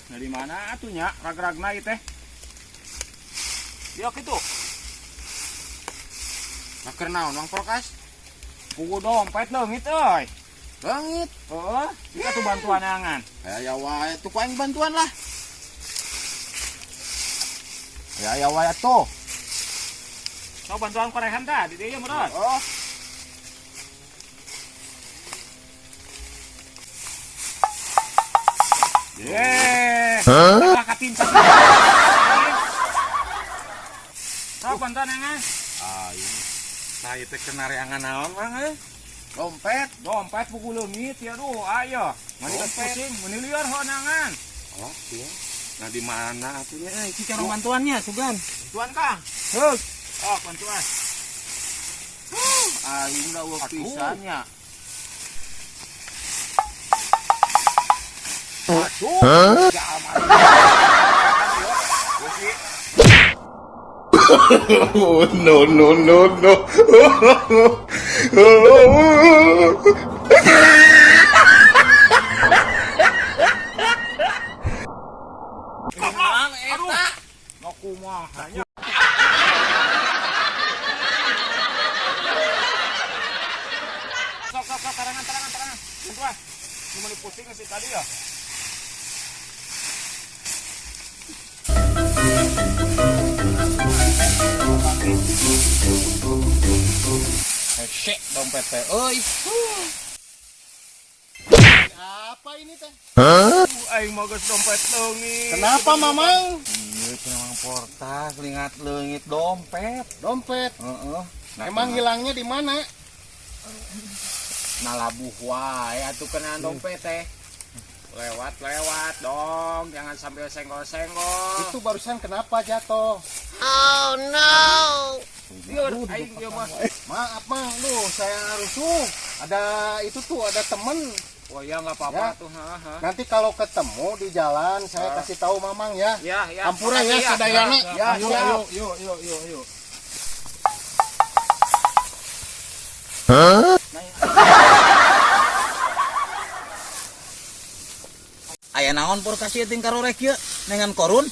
Dari mana atuh nya rag-ragna ieu teh? Ya kitu. Nah, keur naon Mang Porkas? Pugu dompet leungit euy. Leungit. Heeh, kita tuh bantuan angan. Aya wae tuh ku aing bantuan lah. Aya wae tuh. Sok bantuan korehan tah di dieu meureun. Oh. Ye. Hah? Katinca. Sok bantuan angan. Aing Nah, ieu teh kena reangan naon Mang euy? dompet. Dompet pugu leungit ya duh ayo. Mani Dompet. pusing, meuni lieur honangan. Oh, iya. Nah, di mana atuh nya? Iki cara bantuannya, sugan. Bantuan Kang. Heuh. Oh, bantuan. Aing da eueuh pisan nya. Aduh. Ya aman. Oh, no, no, no, no. Aduh. Mau kumaha nya. Sok sok sok tarangan tarangan tarangan. Bantuan. Lu mau pusing sih tadi ya. Hese dompet teh euy. Apa ini teh? Aing mah geus dompet leungit. Kenapa Mamang? Ieu cenah Mang Portas lingat leungit dompet. Dompet. Heeh. Nah, Emang hilangnya di mana? Nah labuh wae atuh kena dompet teh. Lewat-lewat dong, jangan sambil senggol-senggol. Itu barusan kenapa jatuh? Lieur aing ieu mah. Maaf Mang, duh saya rusuh. Ada itu tuh, ada temen. Oh ya nggak apa-apa Ya. tuh, ha, ha. Nanti kalau ketemu di jalan saya kasih tahu Mamang ya. Ya, ya. Hampura ya Makasih sadayana. Ya, Ayo, siap. ayo, yuk, yuk, yuk, yuk. Aya naon Porkas ieu ting karorek ieu nengan korun?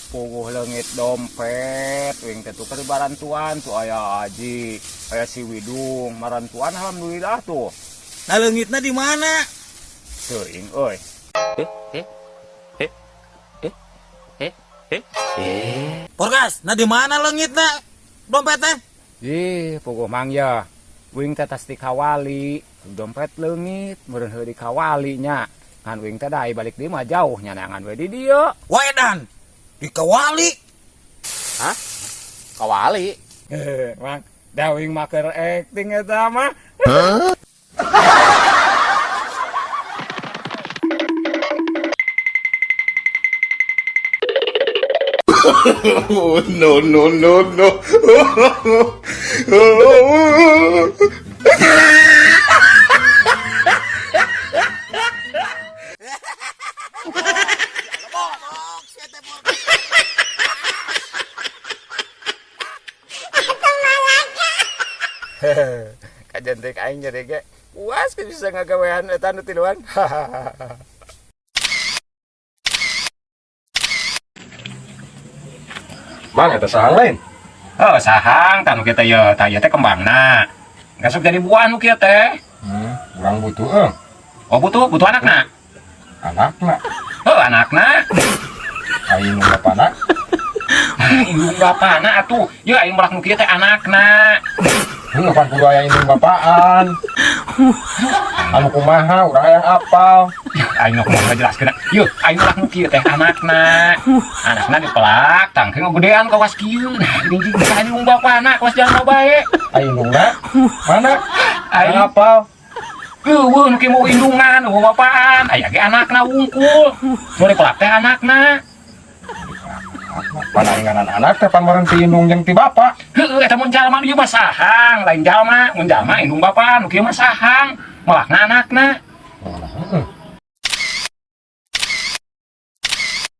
Puguh leungit dompet, wing teh tuh keur barantuan tuh aya Aji, aya si Widung, marantuan alhamdulillah tuh. Nah leungitna di mana? Teuing euy. Porkas, nah di mana leungitna dompet teh? Ih, puguh mang ya. Wing teh tas dikawali, dompet leungit, meureun heuh dikawali nya. Ngan wing teh da balik deui mah jauh nya neangan we di dieu. Wedan, dikawali. Kawali. Mang, da wing mah keur acting eta mah. Oh, no, no, no, no. Kajentik aing jadi ge puas ke bisa ngagawean eta nu tiluan. Mang eta sahang lain? Oh, sahang tanu kita ye, tah ieu teh kembangna. Gasuk jadi buah nu kieu teh. Urang butuh euy. Oh, butuh, butuh anakna. Anakna. Oh, anakna. Aing nu bapana. Ah, indung bapana atuh. Ye aing melak nu kieu teh anakna. Heuh, pan kudu aya indung bapaan. Anu kumaha urang hayang apal. Yuh, aing mah kumaha ngajelaskeun. Yuh, aing melak nu kieu teh anakna. Anakna dipelak, tangke ngagedean kawas kieu. Nah, geuning jeung ka indung bapana kawas jalma bae. Aing indungna mana? Aing Hayang apal. Eueuh nu kieu mau indungan, eueuh bapaan. Aya ge anakna wungkul. Nu dipelak teh anakna. Pan aing ngaran anak teh pan meureun ti indung jeung ti bapa. Heueuh eta mun jalma nu ieu mah sahang, lain jalma, mun jalma indung bapaan, nu kieu mah sahang. Melakna anakna. Heeh.